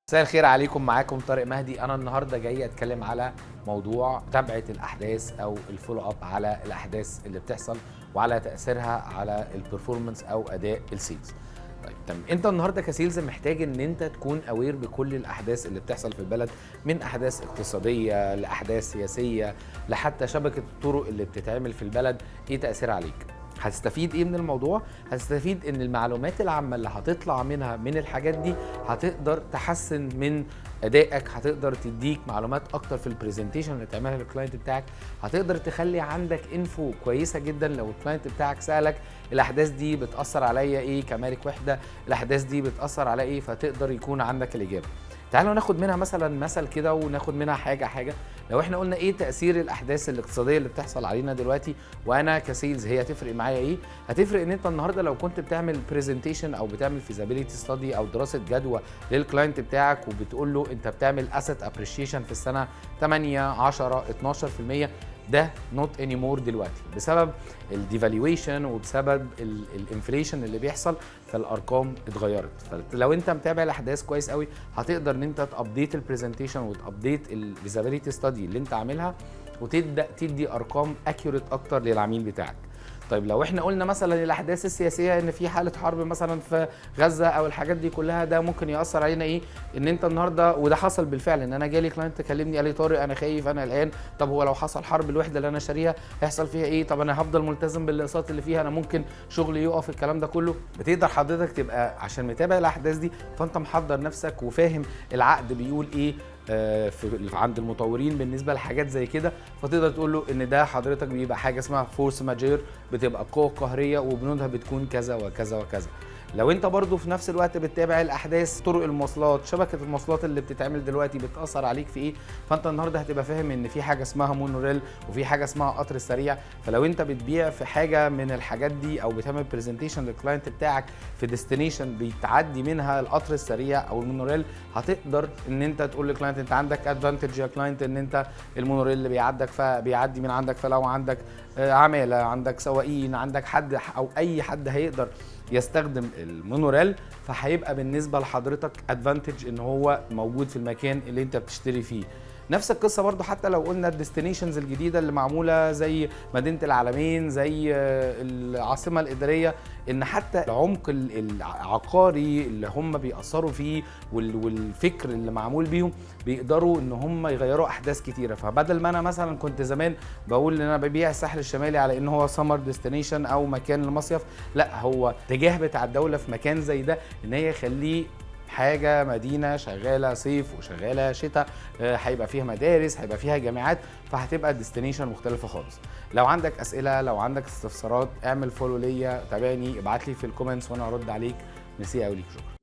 مساء الخير عليكم، معاكم طارق مهدي. انا النهارده جاي اتكلم على موضوع متابعه الاحداث او ال follow up على الاحداث اللي بتحصل وعلى تاثيرها على ال performance او اداء ال sales. طيب تمام، انت النهارده ك sales محتاج ان انت تكون aware بكل الاحداث اللي بتحصل في البلد، من احداث اقتصادية لاحداث سياسية لحتى شبكة الطرق اللي بتتعمل في البلد، ايه تاثيرها عليك؟ هتستفيد ايه من الموضوع؟ هتستفيد ان المعلومات العامة اللي هتطلع منها من الحاجات دي هتقدر تحسن من ادائك، هتقدر تديك معلومات اكتر في ال presentation اللي تعملها لل client بتاعك، هتقدر تخلي عندك info كويسة جدا لو ال client بتاعك سالك الاحداث دي بتاثر عليا ايه كمالك وحده، الاحداث دي بتاثر على ايه، فتقدر يكون عندك الاجابة. تعالوا ناخد منها مثلا مثل كده وناخد منها حاجة حاجه. لو احنا قلنا ايه تاثير الاحداث الاقتصادية اللي بتحصل علينا دلوقتي وانا ك sales، هي هتفرق معايا ايه؟ هتفرق ان انت النهارده لو كنت بتعمل presentation او بتعمل feasibility study او دراسة جدوى لل client بتاعك وبتقول له انت بتعمل asset appreciation في السنة 8 10 12%، ده not anymore دلوقتي بسبب ال devaluation وبسبب ال inflation اللي بيحصل، فالارقام اتغيرت. فلو انت متابع الاحداث كويس قوي هتقدر ان انت ت update ال presentation وت update ال feasibility study اللي انت عاملها وتبدا تدي ارقام accurate اكتر للعميل بتاعك. طيب لو احنا قلنا مثلا الاحداث السياسيه، ان في حاله حرب مثلا في غزة او الحاجات دي كلها، ده ممكن ياثر علينا ايه؟ ان انت النهارده، وده حصل بالفعل، ان انا جالي client كلمني قال لي: طارق، انا خايف، انا قلقان، طب هو لو حصل حرب الوحدة اللي انا شاريها هيحصل فيها ايه؟ طب انا هفضل ملتزم بالاقساط اللي فيها؟ انا ممكن شغلي يقف؟ الكلام ده كله بتقدر حضرتك تبقى عشان متابع الاحداث دي، فانت محضر نفسك وفاهم العقد بيقول ايه في عند المطورين بالنسبة لحاجات زي كده، فتقدر تقول له ان ده حضرتك بيبقى حاجة اسمها force majeure، بتبقى قوة قهريه وبنودها بتكون كذا وكذا وكذا. لو انت برضو في نفس الوقت بتتابع الاحداث، طرق المواصلات، شبكة المواصلات اللي بتتعمل دلوقتي بتاثر عليك في ايه، فانت النهارده هتبقى فاهم ان في حاجة اسمها مونوريل وفي حاجة اسمها قطر السريع. فلو انت بتبيع في حاجة من الحاجات دي او بتعمل presentation لل client بتاعك في destination بيتعدي منها القطر السريع او المونوريل، هتقدر ان انت تقول لل client انت عندك advantage يا client ان انت المونوريل اللي بيعدك فبيعدي من عندك، فلو عندك عماله، عندك سواقين، عندك حد او اي حد هيقدر يستخدم المونوريل، فهيبقى بالنسبة لحضرتك advantage ان هو موجود في المكان اللي انت بتشتري فيه. نفس القصة برضو حتى لو قلنا ال destinations الجديدة اللي معمولة زي مدينة العلمين، زي العاصمة الاداريه، ان حتى العمق العقاري اللي هم بيأثروا فيه والفكر اللي معمول بيهم بيقدروا ان هم يغيروا احداث كتيره. فبدل ما انا مثلا كنت زمان بقول ان انا ببيع الساحل الشمالي على ان هو summer destination او مكان المصيف، لا، هو اتجاه بتاع الدولة في مكان زي ده ان هي يخليه حاجة مدينة شغالة صيف وشغالة شتاء، هيبقى فيها مدارس، هيبقى فيها جامعات، فهتبقى destination مختلفة خالص. لو عندك اسئله، لو عندك استفسارات، اعمل follow ليا، تابعني، ابعت لي في ال comments وانا ارد عليك. ميرسي قوي ليك، شكرا.